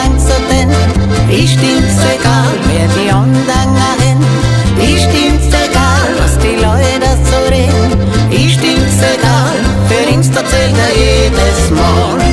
lang zu denn. Isch din's egal, wer die andern hen. Isch din's egal, was die Leute so reden. Isch din's egal, für uns da zählt er jedes Mal.